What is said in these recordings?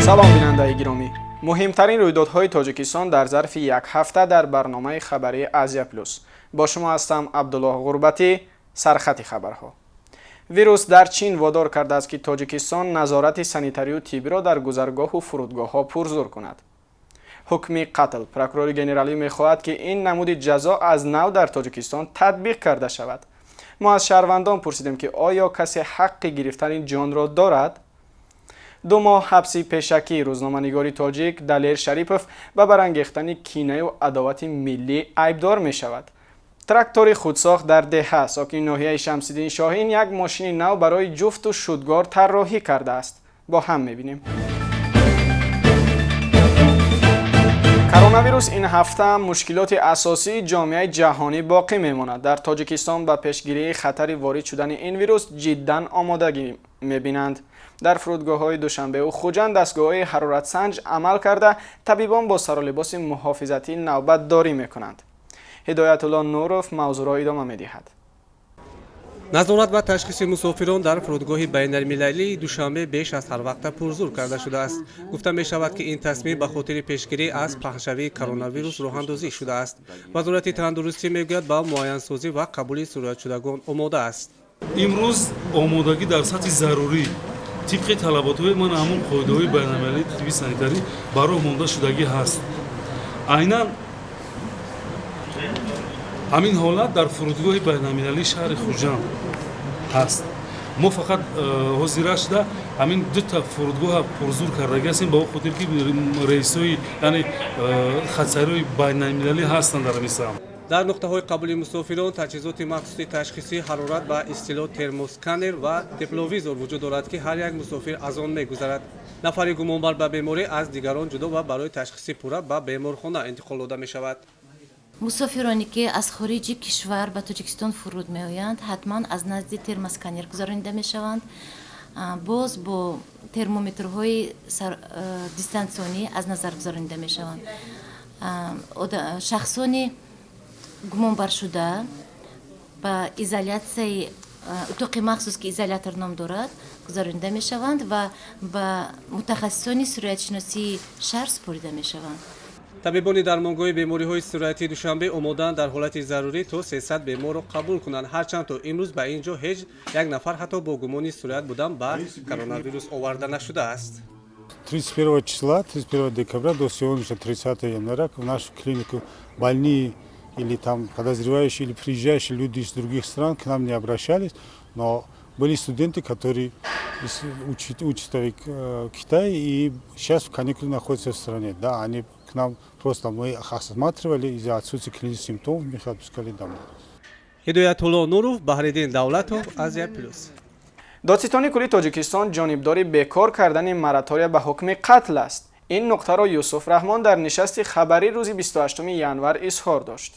Салом, бинандаи гиромӣ! Муҳимтарин рӯйдодҳои Тоҷикистон дар зарфи як ҳафта дар барномаи хабарии «Азия Плюс». Бо шумо ҳастам Абдуллоҳ Ғурбатӣ. Сархати хабарҳо: вирус дар Чин водор кардааст, ки Тоҷикистон назорати санитарию тиббиро дар гузаргоҳу фурудгоҳҳо пурзур кунад. Ҳукми қатл: прокурори генералӣ мехоҳад, ки ин намуди ҷазо аз нав дар Тоҷикистон татбиқ карда шавад. Мо аз шаҳрвандон пурсидем, ки оё касе ҳаққи гирифтани ҷонро дорад? 2 моҳ ҳабси пешакӣ: рӯзноманигори тоҷик Далер Шарипов ба барангехтани кинаю адовати миллӣ айбдор мешавад. Трактори худсохт дар деҳа: сокини ноҳияи Шамсиддин Шоҳин як мошини нав барои ҷуфту шудгор тарроҳӣ кардааст. Бо ҳам мебинем. Коронавирус ин ҳафта мушкилоти асосии ҷомеаи ҷаҳонӣ боқӣ мемонад. Дар Тоҷикистон ба пешгирии хатари ворид шудани ин вирус ҷиддан омодагӣ мебинанд. Дар фурудгоҳҳои Душанбеу Хуҷанд дастгоҳҳои ҳароратсанҷ амал карда, табибон бо саролибоси муҳофизатӣ навбатдорӣ мекунанд. Ҳидоятулло Нуров мавзӯъро идома медиҳад. Назорат ва ташхиси мусофирон дар фурудгоҳи байналмилалии Душанбе беш аз ҳар вақта пурзур карда шудааст. Гуфта мешавад, ки ин тасмим ба хотири пешгирӣ аз паҳншавии коронавирус роҳандозӣ шудааст. Вазорати тандурустӣ мегӯяд, ба муайянсозӣ ва қабули сироятшудагон омода аст. Имрӯз омодагӣ дар сатҳи зарурӣ тибқи талаботҳои ман ҳамон қоидаҳои байналмилалии тибби санитарӣ ба роҳ монда шудагӣ ҳаст. Айнан ҳамин ҳолат дар фурудгоҳи байналмилалии шаҳри Хуҷанд ҳаст. Мо фақат ҳозира шуда ҳамин дута фурудгоҳа пурзур кардагӣ ҳастем, ба он хотир ки рейсҳои, яъне хатсайрҳои байналмилалӣ ҳастанд дар ҳамин самт. Дар нуқтаҳои қабули мусофирон таҷҳизоти махсуси ташхисии ҳарорат, ба истилоҳ термосканер ва тепловизор вуҷуд дорад, ки ҳар як мусофир аз он мегузарад. Нафари гумонбар ба беморӣ аз дигарон ҷудо ва барои ташхиси пурра ба беморхона интиқол дода мешавад. Мусофироне, ки аз хориҷи кишвар ба Тоҷикистон фуруд меоянд, ҳатман аз назди термосканер гузаронида мешаванд, боз бо термометрҳои дистанционӣ аз назар гузаронида мешаванд. Шахсони гумонбаршуда ба изолятсияи утоқи махсус, ки изолятор ном дорад, гузаронида мешаванд ва ба мутахассисони сироятшиносии шаҳр супорида мешаванд. Табибони дармонгоҳи бемориҳои сироятии Душанбе омодаанд дар ҳолати зарурӣ то 300 беморро қабул кунанд. Ҳарчанд то имрӯз ба ин ҷо ҳеҷ як нафар ҳатто бо гумони сироят будан ба коронавирус оварда нашудааст. 31 числа, 31 декабря до сегодняшнего 30 января в нашу клинику больные или там подозревающие, или приезжающие люди из других стран к нам не обращались, но были студенты, которые учатся в Китае и сейчас в каникулы находятся в стране. Да, они к нам просто, мы их осматривали, из-за отсутствия клинических симптомов мы их отпускали домой. Ҳидоятулло Нуров, Баҳриддин Давлатов, Азия Плюс. Додситони кулли Тоҷикистон ҷонибдори бекор кардани моратория ба ҳукми қатл аст. Ин нуқтаро Юсуф Раҳмон дар нишасти хабарӣ рӯзи 28 январ изҳор дошт.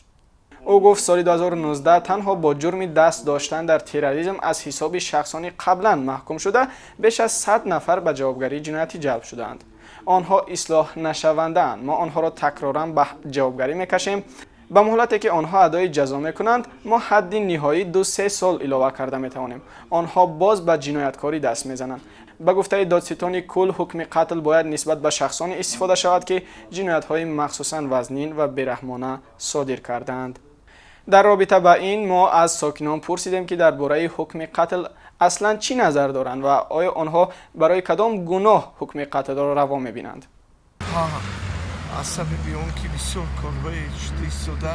Ӯ гуфт, соли 2019 танҳо бо ҷурми даст доштан дар терроризм аз ҳисоби шахсони қаблан маҳкум шуда беш аз 100 нафар ба ҷавобгарии ҷиноятӣ ҷалб шудаанд. Онҳо ислоҳ нашавандаанд, мо онҳоро такроран ба ҷавобгарӣ мекашем. Ба муҳлате, ки онҳо адои ҷазо мекунанд, мо ҳадди ниҳоӣ 2-3 сол илова карда метавонем. Онҳо боз ба ҷинояткорӣ даст мезананд. Ба гуфтаи додситони кул, ҳукми қатл бояд нисбат ба шахсоне истифода шавад, ки ҷиноятҳои махсусан вазнин ва бераҳмона содир кардаанд. Дар робита ба ин мо аз сокинон пурсидем, ки дар бораи ҳукми қатл аслан чӣ назар доранд ва оё онҳо барои кадом гуноҳ ҳукми қатлро раво мебинанд. Аз сабаби он ки бисёр корҳое шуда истода,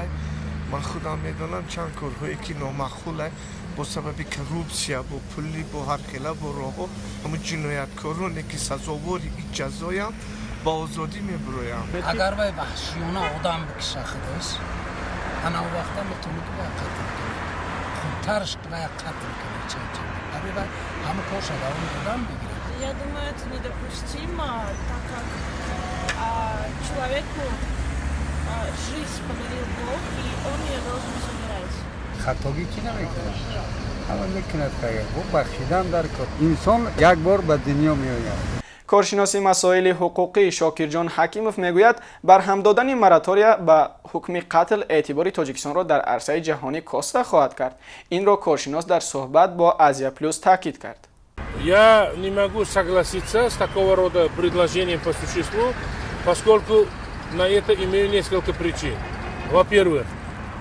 ман худам медонам, чанд корҳое ки номаъқуле, бо сабаби коррупсия, бо пулӣ, бо ҳархела, бо роҳҳо ҳамун ҷинояткороне, ки сазовори ин ҷазоям, ба озодӣ мебуроям. Агар вай ваҳшиёна одам бикиша худаш, ана он вақта метавонӣ, ки вай қатл кунӣ. Хубтарш вай қатл кунӣ, барои вай ҳама корша давом одам бигирад. Я думаю, это недопустимо, так как человеку жизнь подарил Бог, и он ее должен забирать. Хатогӣ чӣ намекунад, ҳама мекунад. Бо бахшидан дар кор, инсон як бор ба дунё меояд. Коршиноси масоили ҳуқуқӣ Шокирҷон Ҳакимов мегӯяд, барҳам додани моратория ба ҳукми қатл эътибори Тоҷикистонро дар арсаи ҷаҳонӣ коста хоҳад кард. Инро коршинос дар суҳбат бо Азия Плюс таъкид кард. Я не могу согласиться с такого рода предложением по существу, поскольку на это имею несколько причин. Во-первых,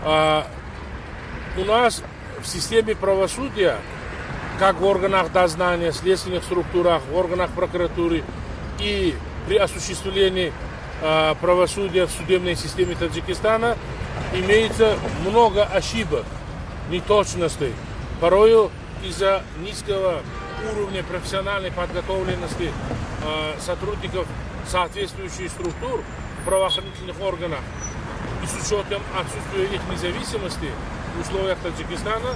у нас в системе правосудия, как в органах дознания, следственных структурах, в органах прокуратуры и при осуществлении правосудия в судебной системе Таджикистана, имеется много ошибок, неточностей. Порою из-за низкого уровня профессиональной подготовленности сотрудников соответствующих структур правоохранительных органов и с учетом отсутствия их независимости в условиях Таджикистана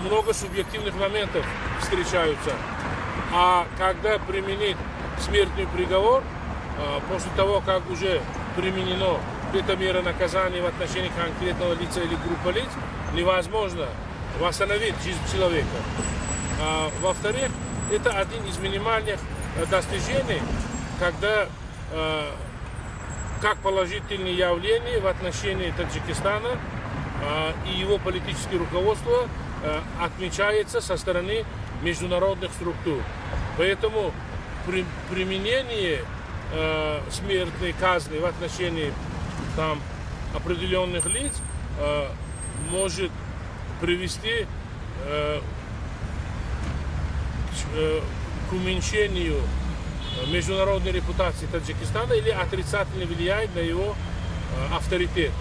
много субъективных моментов встречаются. А когда применить смертный приговор, после того, как уже применено эта мера наказания в отношении конкретного лица или группы лиц, невозможно восстановить жизнь человека. Во-вторых, это один из минимальных достижений, когда как положительное явление в отношении Таджикистана и его политическое руководство отмечается со стороны международных структур. Поэтому применение смертной казни в отношении там определенных лиц может привести к уменьшению международной репутации Таджикистана или отрицательно влияет на его авторитет.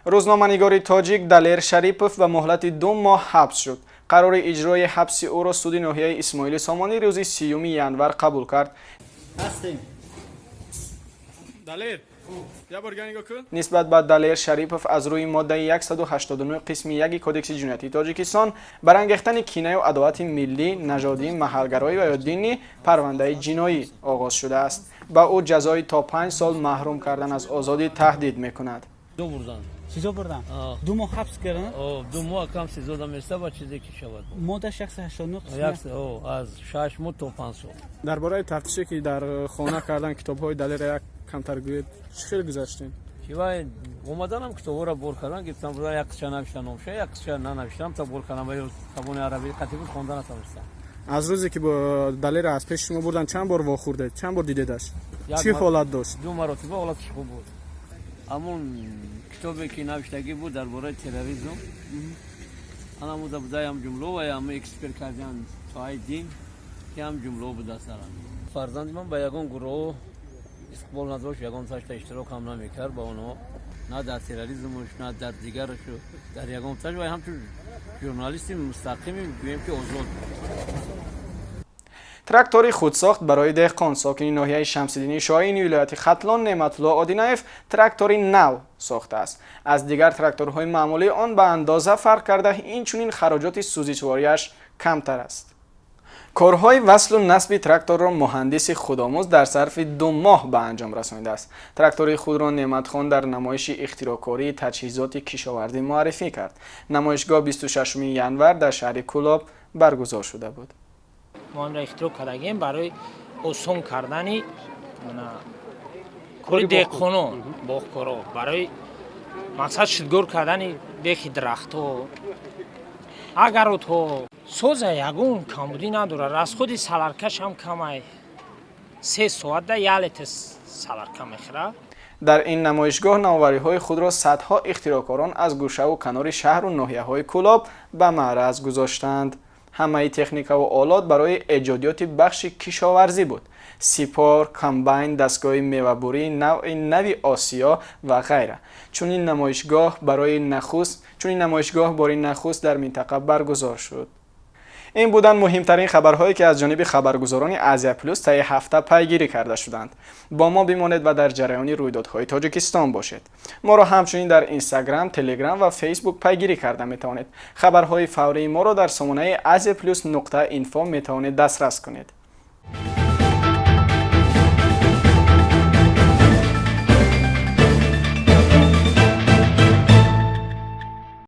Рӯзноманигори тоҷик Далер Шарипов ба муҳлати 2 моҳ ҳабс шуд. Қарори иҷрои ҳабси ӯро суди ноҳияи Исмоили Сомонӣ рӯзи 30 январ қабул кард. Далер, я бор нигоҳ кун. Нисбат ба Далер Шарипов аз рӯи моддаи 189 қисми 1 Кодекси ҷиноятии Тоҷикистон, барангехтани кинаю адовати миллӣ, нажодӣ, маҳалгароӣ ва ё динӣ, парвандаи ҷиноӣ оғоз шудааст. Ба ӯ ҷазои то 5 сол маҳрум кардан аз озодӣ таҳдид мекунад. СИЗО бурдан, 2 моҳ ҳабс кардан. 2 моҳ кам СИЗО да места ба чизе ки шавад. Модда 189. Аз 6 моҳ то 5 сол. Дар бораи тафтише, ки дар хона кардан, китобҳои Далера як камтар гӯед, чӣ хел гузаштем? Вай омаданам, китобҳоро бор кардан, гирифтам, бурдан. Як қисча навиштан номша, як қисча нанавиштам, та бор кардам. Забони арабӣ қатӣ буд, хонда натавонистам. Аз рӯзе ки Далера аз пеши шумо бурдан, чанд бор вохӯрдед, чанд бор дидедаш, чӣ ҳолат дошт? Ду маротиба. Ҳолаташ хуб буд. Ҳамун китобе ки навиштагӣ буд дар бораи терроризм, анамуда буда ям ҷумло ва ям эксперт кардиан соҳаи дин, ки ҳам ҷумло буда. Сарам фарзанди ман ба ягон гурӯҳ истиқбол надошт, ягон ташта иштирок ҳам намекард ба онҳо, на дар терроризмуш, на дар дигарашу, дар ягон таш. Ва ҳамчун журналисти мустақими, гӯем ки, озод буд. Трактори худсохт барои деҳқон. Сокини ноҳияи Шамсиддини Шоҳини вилояти Хатлон Неъматулло Одинаев трактори нав сохтааст. Аз дигар тракторҳои маъмулӣ он ба андоза фарқ карда, инчунин хароҷоти сӯзишвориаш камтар аст. Корҳои васлу насби тракторро муҳандиси худомӯз дар зарфи 2 моҳ ба анҷом расонидааст. Трактори худро Неъматхон дар намоиши ихтироъкории таҷҳизоти кишоварзӣ муаррифӣ кард. Намоишгоҳ 26 январ дар шаҳри Кӯлоб баргузор шуда буд. Мо инро ихтироъ кардагем барои осон кардани кори деҳқонон, боғкоро, барои мақсад шудгор кардани бехи дарахтҳо, агаротҳо. Соза, ягон камбудӣ надорад. Расходи соляркаш ҳам камай, 3 соатда 1 литр солярка мехӯрад. Дар ин намоишгоҳ навовариҳои худро садҳо ихтироъкорон аз гӯшаву канори шаҳру ноҳияҳои Кӯлоб ба маъраз гузоштанд. Ҳамаи техникаву олот барои эҷодиёти бахши кишоварзӣ буд: сипор, комбайн, дастгоҳи мевабурии навъи нави Осиё ва ғайра. Чунин намоишгоҳ бори нахуст дар минтақа баргузор шуд. Ин буданд муҳимтарин хабарҳое, ки аз ҷониби хабаргузорони Азия Плюс таи ҳафта пайгирӣ карда шуданд. Бо мо бимонед ва дар ҷараёни рӯйдодҳои Тоҷикистон бошед. Моро ҳамчунин дар Инстаграм, Телеграм ва Фейсбук пайгирӣ карда метавонед. Хабарҳои фаврии моро дар сомонаи Азия Плюс нуқта инфо метавонед дастрас кунед.